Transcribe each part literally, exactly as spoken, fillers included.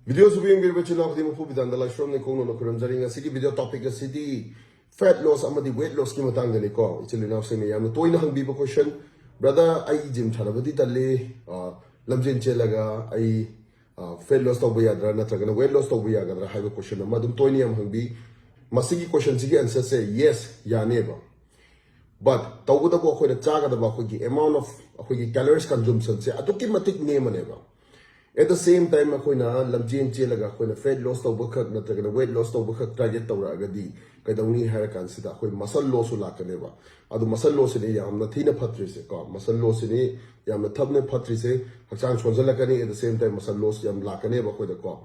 ꯚꯤꯗꯤꯑꯣꯁꯤꯕꯨ ꯌꯦꯡꯕꯤꯔꯤꯕ ꯏꯆꯤꯜ ꯏꯅꯥꯎ ꯈꯨꯗꯤꯡꯃꯛꯄꯨ ꯕꯤꯗꯥꯟꯗ ꯂꯥꯏꯁ꯭ꯔꯝꯅ ꯈꯣꯡꯅꯅ ꯈꯨꯔꯨꯝꯖꯔꯤ꯫ ꯉꯁꯤꯒꯤ ꯚꯤꯗꯤꯑꯣ ꯇꯣꯄꯤꯛ ꯑꯁꯤꯗꯤ ꯐꯦꯠ ꯂꯣꯁ ꯑꯃꯗꯤ ꯋꯦꯠ ꯂꯣꯁꯀꯤ ꯃꯇꯥꯡꯗꯅꯤꯀꯣ꯫ ꯏꯆꯤꯜ ꯏꯅꯥꯎꯁꯤꯡꯅ ꯌꯥꯝꯅ ꯇꯣꯏꯅ ꯍꯪꯕꯤꯕ ꯀꯣꯏꯁꯟ, "ꯕ꯭ꯔꯗꯔ, ꯑꯩ ꯖꯤꯝ ꯁꯥꯟꯅꯕꯗꯤ ꯇꯜꯂꯤ, ꯑ, ꯂꯝꯖꯦꯟ ꯆꯦꯜꯂꯒ ꯑꯩ ꯐꯦꯠ ꯂꯣꯁ ꯇꯧꯕ ꯌꯥꯗ꯭ꯔꯥ ꯅꯠꯇ꯭ꯔꯒꯅ ꯋꯦꯠ ꯂꯣꯁ ꯇꯧꯕ ꯌꯥꯒꯗ꯭ꯔꯥ?" ꯍꯥꯏꯕ ꯀꯣꯏꯁꯟ ꯑꯃ ꯑꯗꯨꯝ ꯇꯣꯏꯅ ꯌꯥꯝ ꯍꯪꯕꯤ꯫ ꯃꯁꯤꯒꯤ ꯀꯣꯏꯁꯟꯁꯤꯒꯤ ꯑꯟꯁꯔꯁꯦ ꯌꯦꯁ, ꯌꯥꯅꯦꯕ꯫ ꯕꯠ ꯇꯧꯕꯇꯕꯨ ꯑꯩꯈꯣꯏꯅ ꯆꯥꯒꯗꯕ ꯑꯩꯈꯣꯏꯒꯤ ꯑꯦꯃꯥꯎꯟ ꯑꯣꯐ ꯑꯩꯈꯣꯏꯒꯤ ꯀꯦꯂꯣꯔꯤꯁ ꯀꯟꯖꯨꯝꯁꯟꯁꯦ ꯑꯗꯨꯛꯀꯤ ꯃꯇꯤꯛ ꯅꯦꯝꯃꯅꯦꯕ꯫ ꯑꯦꯠ ꯗ ꯁꯦꯝ ꯇꯥꯏꯝ ꯑꯩꯈꯣꯏꯅ ꯂꯝꯖꯦꯟ ꯆꯦꯜꯂꯒ ꯑꯩꯈꯣꯏꯅ ꯐꯦꯠ ꯂꯣꯁ ꯇꯧꯕꯈꯛ ꯅꯠꯇ꯭ꯔꯒꯅ ꯋꯦꯠ ꯂꯣꯁ ꯇꯧꯕꯈꯛ ꯇꯥꯔꯒꯦꯠ ꯇꯧꯔꯛꯑꯒꯗꯤ ꯀꯩꯗꯧꯅꯤ ꯍꯥꯏꯔ ꯀꯥꯟꯁꯤꯗ ꯑꯩꯈꯣꯏ ꯃꯁꯜ ꯂꯣꯁꯁꯨ ꯂꯥꯛꯀꯅꯦꯕ꯫ ꯑꯗꯨ ꯃꯁꯜ ꯂꯣꯁꯁꯤꯅꯤ ꯌꯥꯝꯅ ꯊꯤꯅ ꯐꯠꯇ꯭ꯔꯤꯁꯦ ꯀꯣ꯫ ꯃꯁꯜ ꯂꯣꯁꯁꯤꯅꯤ ꯌꯥꯝꯅ ꯊꯕꯅ ꯐꯠꯇ꯭ꯔꯤꯁꯦ꯫ ꯍꯛꯆꯥꯡ ꯁꯣꯟꯖꯜꯂꯛꯀꯅꯤ, ꯑꯦꯠ ꯗ ꯁꯦꯝ ꯇꯥꯏꯝ ꯃꯁꯜ ꯂꯣꯁ ꯌꯥꯝ ꯂꯥꯛꯀꯅꯦꯕ ꯑꯩꯈꯣꯏꯗ ꯀꯣ꯫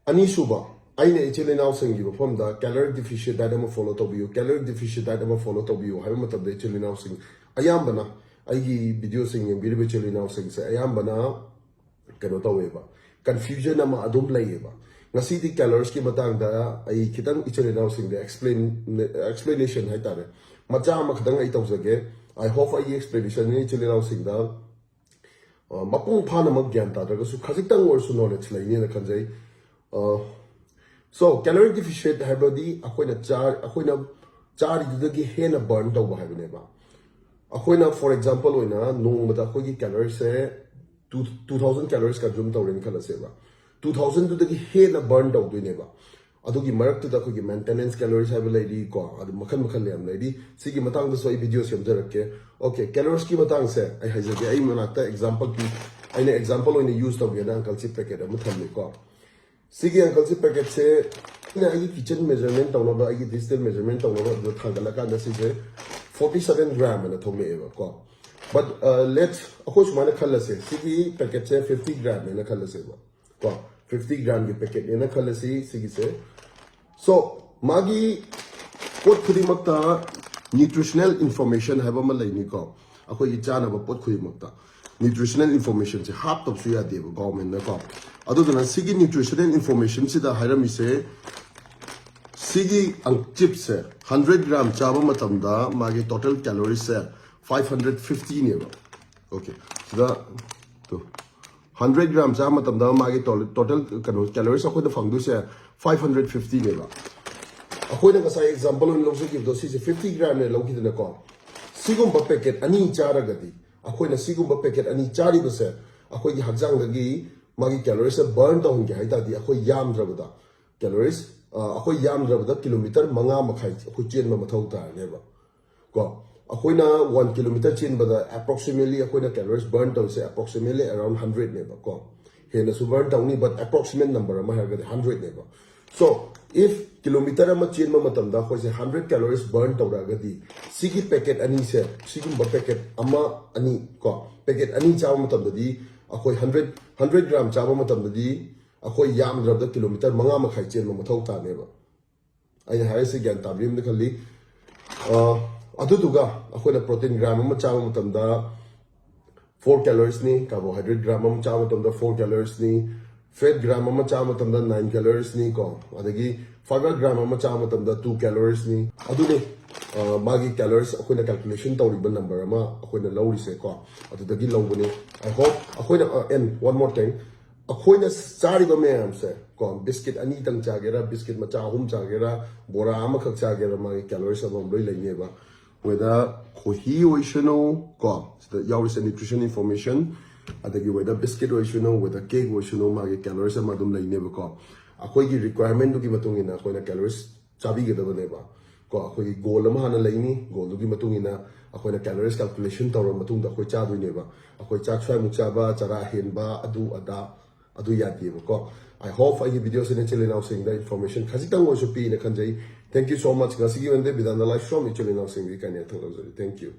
ꯑꯅꯤꯁꯨꯕ, ꯑꯩꯅ ꯏꯆꯤꯜ ꯏꯅꯥꯎꯁꯤꯡꯒꯤ ꯃꯐꯝꯗ ꯀꯦꯂꯣꯔꯤ ꯗꯤꯐꯤꯁꯤꯠ ꯗꯥꯏꯠ ꯑꯃ ꯐꯣꯂꯣ ꯇꯧꯕꯤꯌꯨ, ꯀꯦꯂꯣꯔꯤ ꯗꯤꯐꯤꯁꯤꯠ ꯗꯥꯏꯠ ꯑꯃ ꯐꯣꯂꯣ ꯇꯧꯕꯤꯌꯨ ꯍꯥꯏꯕ ꯃꯇꯝꯗ ꯏꯆꯤꯜ ꯏꯅꯥꯎꯁꯤꯡ ꯑꯌꯥꯝꯕꯅ, ꯑꯩꯒꯤ ꯚꯤꯗꯤꯑꯣꯁꯤꯡ ꯌꯦꯡꯕꯤꯔꯤꯕ ꯏꯆꯤꯜ ꯏꯅꯥꯎꯁꯤꯡꯁꯦ ꯑꯌꯥꯝꯕꯅ ꯀꯩꯅꯣ ꯇꯧꯋꯦꯕ, ꯀꯟꯐ꯭ꯌꯨꯖꯟ ꯑꯃ ꯑꯗꯨꯝ ꯂꯩꯌꯦꯕ꯫ ꯉꯁꯤꯗꯤ ꯀꯦꯂꯣꯔꯤꯁꯀꯤ ꯃꯇꯥꯡꯗ ꯑꯩ ꯈꯤꯇꯪ ꯏꯆꯤꯜ ꯏꯅꯥꯎꯁꯤꯡꯗ ꯑꯦꯛꯁꯄ꯭ꯂꯦꯟ, ꯑꯦꯛꯁꯄ꯭ꯂꯦꯅꯦꯁꯟ ꯍꯥꯏꯇꯥꯔꯦ, ꯃꯆꯥ ꯑꯃꯈꯛꯇꯪ ꯑꯩ ꯇꯧꯖꯒꯦ꯫ ꯑꯥꯏ ꯍꯣꯞ ꯑꯩꯒꯤ ꯑꯦꯛꯁꯄ꯭ꯂꯦꯅꯦꯁꯟꯅꯤ ꯏꯆꯤꯜ ꯏꯅꯥꯎꯁꯤꯡꯗ ꯑ, ꯃꯄꯨꯡ ꯐꯥꯅꯃꯛ ꯒ꯭ꯌꯥꯟ ꯇꯥꯗ꯭ꯔꯒꯁꯨ ꯈꯖꯤꯛꯇꯪ ꯑꯣꯏꯔꯁꯨ ꯅꯣꯂꯦꯖ ꯂꯩꯅꯦꯅ ꯈꯟꯖꯩ꯫ ꯁꯣ ꯀꯦꯂꯣꯔꯤ ꯗꯤꯐꯤꯁꯤꯠ ꯍꯥꯏꯕꯗꯤ ꯑꯩꯈꯣꯏꯅ ꯆꯥ ꯑꯩꯈꯣꯏꯅ ꯆꯥꯔꯤꯗꯨꯗꯒꯤ ꯍꯦꯟꯅ ꯕꯔꯟ ꯇꯧꯕ ꯍꯥꯏꯕꯅꯦꯕ꯫ ꯑꯩꯈꯣꯏꯅ ꯐꯣꯔ ꯑꯦꯛꯖꯥꯝꯄꯜ ꯑꯣꯏꯅ ꯅꯣꯡꯃꯗ ꯑꯩꯈꯣꯏꯒꯤ ꯀꯦꯂꯣꯔꯤꯁꯦ two two thousand calories consume ꯇꯧꯔꯦꯅ ꯈꯜꯂꯁꯦꯕ꯫ ꯇꯨ ꯊꯥꯎꯖꯟꯗꯨꯗꯒꯤ ꯍꯦꯟꯅ ꯕꯔꯟ ꯇꯧꯗꯣꯏꯅꯦꯕ꯫ ꯑꯗꯨꯒꯤ ꯃꯔꯛꯇꯨꯗ ꯑꯩꯈꯣꯏꯒꯤ ꯃꯦꯟꯇꯦꯅꯦꯟꯁ ꯀꯦꯂꯣꯔꯤꯁ ꯍꯥꯏꯕ ꯂꯩꯔꯤ ꯀꯣ, ꯑꯗꯨ ꯃꯈꯜ ꯃꯈꯜ ꯌꯥꯝ ꯂꯩꯔꯤ꯫ ꯁꯤꯒꯤ ꯃꯇꯥꯡꯗꯁꯨ ꯑꯩ ꯚꯤꯗꯤꯑꯣ ꯁꯦꯝꯖꯔꯛꯀꯦ꯫ ꯑꯣꯀꯦ, ꯀꯦꯂꯣꯔꯤꯁꯀꯤ ꯃꯇꯥꯡꯁꯦ ꯑꯩ ꯍꯥꯏꯖꯒꯦ꯫ ꯑꯩ ꯃꯅꯥꯛꯇ ꯑꯦꯛꯖꯥꯝꯄꯜ ꯄꯤ, ꯑꯩꯅ ꯑꯦꯛꯖꯥꯝꯄꯜ ꯑꯣꯏꯅ ꯌꯨꯁ ꯇꯧꯒꯦꯅ ꯑꯪꯀꯜꯁꯤ ꯄꯦꯀꯦꯠ ꯑꯃ ꯊꯝꯃꯤꯀꯣ꯫ ꯁꯤꯒꯤ ꯑꯪꯀꯜꯁꯤ ꯄꯦꯀꯦꯠꯁꯦ ꯑꯩꯅ ꯑꯩꯒꯤ ꯀꯤꯆꯟ ꯃꯦꯖꯔꯃꯦꯟ ꯇꯧꯅꯕ, ꯑꯩꯒꯤ ꯗꯤꯖꯤꯇꯦꯜ ꯃꯦꯖꯔꯃꯦꯟ ꯇꯧꯅꯕ ꯑꯗꯨꯗ ꯊꯥꯡꯒꯠꯂꯀꯥꯟꯗ ꯁꯤꯁꯦ ꯐꯣꯔꯇꯤ ꯁꯚꯦꯟ ꯒ꯭ꯔꯥꯝ ꯍꯥꯏꯅ ꯊꯣꯛꯂꯛꯑꯦꯕꯀꯣ꯫ ꯕꯠ ꯂꯦꯠꯁ, ꯑꯩꯈꯣꯏ ꯁꯨꯃꯥꯏꯅ ꯈꯜꯂꯁꯦ, ꯁꯤꯒꯤ ꯄꯦꯀꯦꯠꯁꯦ ꯐꯤꯐꯇꯤ ꯒ꯭ꯔꯥꯝ ꯍꯥꯏꯅ ꯈꯜꯂꯁꯦꯕ ꯀꯣ꯫ ꯐꯤꯐꯇꯤ ꯒ꯭ꯔꯥꯝꯒꯤ ꯄꯦꯀꯦꯠꯅꯦꯅ ꯈꯜꯂꯁꯤ ꯁꯤꯒꯤꯁꯦ꯫ ꯁꯣ ꯃꯥꯒꯤ ꯄꯣꯠ ꯈꯨꯗꯤꯡꯃꯛꯇ ꯅ꯭ꯌꯨꯇ꯭ꯔꯤꯁꯅꯦꯜ ꯏꯟꯐꯣꯔꯃꯦꯁꯟ ꯍꯥꯏꯕ ꯑꯃ ꯂꯩꯅꯤꯀꯣ꯫ ꯑꯩꯈꯣꯏꯒꯤ ꯆꯥꯅꯕ ꯄꯣꯠ ꯈꯨꯗꯤꯡꯃꯛꯇ ꯅ꯭ꯌꯨꯇ꯭ꯔꯤꯁꯅꯦꯜ ꯏꯟꯐꯣꯔꯃꯦꯁꯟꯁꯦ ꯍꯥꯞꯇꯕꯁꯨ ꯌꯥꯗꯦꯕ ꯒꯣꯔꯃꯦꯟꯅꯀꯣ꯫ ꯑꯗꯨꯗꯨꯅ ꯁꯤꯒꯤ ꯅ꯭ꯌꯨꯇ꯭ꯔꯤꯁꯅꯦꯜ ꯏꯟꯐꯣꯔꯃꯦꯁꯟꯁꯤꯗ ꯍꯥꯏꯔꯝꯃꯤꯁꯦ, ꯁꯤꯒꯤ ꯆꯤꯞꯁꯦ ꯍꯟꯗ꯭ꯔꯦꯠ ꯒ꯭ꯔꯥꯝ ꯆꯥꯕ ꯃꯇꯝꯗ ꯃꯥꯒꯤ ꯇꯣꯇꯦꯜ ꯀꯦꯂꯣꯔꯤꯁꯦ ꯐꯥꯏꯚ ꯍꯟꯗ꯭ꯔꯦꯠ ꯐꯤꯐꯇꯤꯅꯦꯕ꯫ ꯑꯣꯀꯦ, ꯁꯤꯗ ꯇꯨ ꯍꯟꯗ꯭ꯔꯦꯠ ꯒ꯭ꯔꯥꯝ ꯆꯥꯕ ꯃꯇꯝꯗ ꯃꯥꯒꯤ ꯇꯣꯇꯦꯜ ꯀꯩꯅꯣ ꯀꯦꯂꯣꯔꯤꯁ ꯑꯩꯈꯣꯏꯗ ꯐꯪꯗꯣꯏꯁꯦ ꯐꯥꯏꯚ ꯍꯟꯗ꯭ꯔꯦꯠ ꯐꯤꯐꯇꯤꯅꯦꯕ꯫ ꯑꯩꯈꯣꯏꯅ ꯉꯁꯥꯏ ꯑꯦꯛꯖꯥꯝꯄꯜ ꯑꯣꯏꯅ ꯂꯧꯖꯈꯤꯕꯗꯣ ꯁꯤꯁꯦ ꯐꯤꯐꯇꯤ ꯒ꯭ꯔꯥꯝꯅꯦ ꯂꯧꯈꯤꯗꯅꯀꯣ꯫ ꯁꯤꯒꯨꯝꯕ ꯄꯦꯀꯦꯠ ꯑꯅꯤ ꯆꯥꯔꯒꯗꯤ, ꯑꯩꯈꯣꯏꯅ ꯁꯤꯒꯨꯝꯕ ꯄꯦꯀꯦꯠ ꯑꯅꯤ ꯆꯥꯔꯤꯕꯁꯦ ꯑꯩꯈꯣꯏꯒꯤ ꯍꯛꯆꯥꯡꯗꯒꯤ ꯃꯥꯒꯤ ꯀꯦꯂꯣꯔꯤꯁꯁꯦ ꯕꯔꯟ ꯇꯧꯍꯟꯒꯦ ꯍꯥꯏ ꯇꯥꯔꯗꯤ, ꯑꯩꯈꯣꯏ ꯌꯥꯝꯗ꯭ꯔꯕꯗ ꯀꯦꯂꯣꯔꯤꯁ ꯑꯩꯈꯣꯏ ꯌꯥꯝꯗ꯭ꯔꯕꯗ ꯀꯤꯂꯣꯃꯤꯇꯔ ꯃꯉꯥ ꯃꯈꯥꯏ ꯑꯩꯈꯣꯏ ꯆꯦꯟꯕ ꯃꯊꯧ ꯇꯥꯔꯅꯦꯕ꯫ ꯀꯣ, ꯑꯩꯈꯣꯏꯅ ꯋꯥꯟ ꯀꯤꯂꯣꯃꯤꯇꯔ ꯆꯦꯟꯕꯗ ꯑꯦꯄ꯭ꯔꯣꯛꯁꯤꯃꯦꯠꯂꯤ ꯑꯩꯈꯣꯏꯅ ꯀꯦꯂꯣꯔꯤꯁ ꯕꯔꯟ ꯇꯧꯔꯤꯁꯦ ꯑꯦꯄ꯭ꯔꯣꯛꯁꯤꯃꯦꯠꯂꯤ ꯑꯦꯔꯥꯎꯟ ꯍꯟꯗ꯭ꯔꯦꯠꯅꯦꯕ꯫ ꯀꯣ, ꯍꯦꯟꯅꯁꯨ ꯕꯔꯟ ꯇꯧꯅꯤ, ꯕꯠ ꯑꯦꯄ꯭ꯔꯣꯛꯁꯤꯃꯦꯠ ꯅꯝꯕꯔ ꯑꯃ ꯍꯥꯏꯔꯒꯗꯤ ꯍꯟꯗ꯭ꯔꯦꯠꯅꯦꯕ꯫ ꯁꯣ ꯏꯐ ꯀꯤꯂꯣꯃꯤꯇꯔ ꯑꯃ ꯆꯦꯟꯕ ꯃꯇꯝꯗ ꯑꯩꯈꯣꯏꯁꯦ ꯍꯟꯗ꯭ꯔꯦꯠ ꯀꯦꯂꯣꯔꯤꯁ ꯕꯔꯟ ꯇꯧꯔꯛꯑꯒꯗꯤ, ꯁꯤꯒꯤ ꯄꯦꯀꯦꯠ ꯑꯅꯤꯁꯦ, ꯁꯤꯒꯨꯝꯕ ꯄꯦꯀꯦꯠ ꯑꯃ, ꯑꯅꯤ, ꯀꯣ, ꯄꯦꯀꯦꯠ ꯑꯅꯤ ꯆꯥꯕ ꯃꯇꯝꯗꯗꯤ, ꯑꯩꯈꯣꯏ ꯍꯟꯗ꯭ꯔꯦꯠ ꯍꯟꯗ꯭ꯔꯦꯠ ꯒ꯭ꯔꯥꯝ ꯆꯥꯕ ꯃꯇꯝꯗꯗꯤ ꯑꯩꯈꯣꯏ ꯌꯥꯝꯗ꯭ꯔꯕꯗ ꯀꯤꯂꯣꯃꯤꯇꯔ ꯃꯉꯥ ꯃꯈꯥꯏ ꯆꯦꯟꯕ ꯃꯊꯧ ꯇꯥꯅꯦꯕ꯫ ꯑꯩꯅ ꯍꯥꯏꯔꯤꯁꯦ ꯒ꯭ꯌꯥꯟ ꯇꯥꯕꯤꯔꯝꯅ ꯈꯜꯂꯤ꯫ ꯑ, ꯑꯗꯨꯗꯨꯒ ꯑꯩꯈꯣꯏꯅ ꯄ꯭ꯔꯣꯇꯤꯟ ꯒ꯭ꯔꯥꯝ ꯑꯃ ꯆꯥꯕ ꯃꯇꯝꯗ ꯐꯣꯔ ꯀꯦꯂꯣꯔꯤꯁꯅꯤ, ꯀꯥꯔꯕꯣꯍꯥꯏꯗ꯭ꯔꯦꯠ ꯒ꯭ꯔꯥꯝ ꯑꯃ ꯆꯥꯕ ꯃꯇꯝꯗ ꯐꯣꯔ ꯀꯦꯂꯣꯔꯤꯁꯅꯤ, ꯐꯦꯠ ꯒ꯭ꯔꯥꯝ ꯑꯃ ꯆꯥꯕ ꯃꯇꯝꯗ ꯅꯥꯏꯟ ꯀꯦꯂꯣꯔꯤꯁꯅꯤ ꯀꯣ, ꯑꯗꯒꯤ ꯐꯥꯏꯕꯔ ꯒ꯭ꯔꯥꯝ ꯑꯃ ꯆꯥꯕ ꯃꯇꯝꯗ ꯇꯨ ꯀꯦꯂꯣꯔꯤꯁꯅꯤ꯫ ꯑꯗꯨꯅꯤ, ꯑ, ꯃꯥꯒꯤ ꯀꯦꯂꯣꯔꯤꯁ ꯑꯩꯈꯣꯏꯅ ꯀꯦꯜꯀꯨꯂꯦꯁꯟ ꯇꯧꯔꯤꯕ ꯅꯝꯕꯔ ꯑꯃ ꯑꯩꯈꯣꯏꯅ ꯂꯧꯔꯤꯁꯦ ꯀꯣ, ꯑꯗꯨꯗꯒꯤ ꯂꯧꯕꯅꯤ꯫ I hope ꯑꯩꯈꯣꯏꯅ, ꯑ, and one more thing, ꯑꯩꯈꯣꯏꯅ ꯆꯥꯔꯤꯕ ꯃꯌꯥꯝꯁꯦ ꯀꯣ, ꯕꯤꯁꯀꯤꯠ ꯑꯅꯤꯇꯪ ꯆꯥꯒꯦꯔꯥ, ꯕꯤꯁꯀꯤꯠ ꯃꯆꯥ ꯑꯍꯨꯝ ꯆꯥꯒꯦꯔꯥ, ꯕꯣꯔꯥ ꯑꯃꯈꯛ ꯆꯥꯒꯦꯔꯥ, ꯃꯥꯒꯤ ꯀꯦꯂꯣꯔꯤꯁ ꯑꯃꯃꯝ ꯂꯣꯏ ꯂꯩꯅꯦꯕ꯫ ꯋꯦꯗꯔ ꯈꯣꯍꯤ ꯑꯣꯏꯁꯅꯨ ꯀꯣ, ꯁꯤꯗ ꯌꯥꯎꯔꯤꯁꯦ ꯅ꯭ꯌꯨꯇ꯭ꯔꯤꯁꯟ ꯏꯟꯐꯣꯔꯃꯦꯁꯟ, ꯑꯗꯒꯤ ꯋꯦꯗꯔ ꯕꯤꯁꯀꯤꯠ ꯑꯣꯏꯁꯅꯨ, ꯋꯦꯗꯔ ꯀꯦꯛ ꯑꯣꯏꯁꯅꯨ, ꯃꯥꯒꯤ ꯀꯦꯂꯣꯔꯤꯁ ꯑꯃ ꯑꯗꯨꯝ ꯂꯩꯅꯦꯕꯀꯣ꯫ ꯑꯩꯈꯣꯏꯒꯤ ꯔꯤꯀ꯭ꯋꯥꯌꯔꯃꯦꯟꯗꯨꯒꯤ ꯃꯇꯨꯡ ꯏꯟꯅ ꯑꯩꯈꯣꯏꯅ ꯀꯦꯂꯣꯔꯤꯁ ꯆꯥꯕꯤꯒꯗꯕꯅꯦꯕ꯫ ꯀꯣ, ꯑꯩꯈꯣꯏꯒꯤ ꯒꯣꯜ ꯑꯃ ꯍꯥꯟꯅ ꯂꯩꯅꯤ, ꯒꯣꯜꯗꯨꯒꯤ ꯃꯇꯨꯡ ꯏꯟꯅ ꯑꯩꯈꯣꯏꯅ ꯀꯦꯂꯣꯔꯤꯁ ꯀꯦꯜꯀꯨꯂꯦꯁꯟ ꯇꯧꯔꯕ ꯃꯇꯨꯡꯗ ꯑꯩꯈꯣꯏ ꯆꯥꯗꯣꯏꯅꯦꯕ꯫ ꯑꯩꯈꯣꯏ ꯆꯥꯛ ꯁ꯭ꯋꯥꯏꯃꯨꯛ ꯆꯥꯕ, ꯆꯔꯥ ꯍꯦꯟꯕ, ꯑꯗꯨ ꯑꯗꯥ, ꯑꯗꯨ ꯌꯥꯗꯦꯕꯀꯣ꯫ I hope ꯑꯩꯒꯤ ꯚꯤꯗꯤꯑꯣꯁꯤꯅ ꯏꯆꯤꯜ ꯏꯅꯥꯎꯁꯤꯡꯗ ꯏꯟꯐꯣꯔꯃꯦꯁꯟ ꯈꯖꯤꯛꯇꯪ ꯑꯣꯏꯔꯁꯨ ꯄꯤꯅ ꯈꯟꯖꯩ꯫ Thank you so much꯫ ꯉꯁꯤꯒꯤ ꯑꯣꯏꯅꯗꯤ Vedanta Life from ꯏꯆꯤꯜ ꯏꯅꯥꯎꯁꯤꯡꯗꯒꯤ ꯀꯥꯏꯅ ꯌꯥꯊꯪ ꯂꯧꯖꯔꯤ꯫ Thank you꯫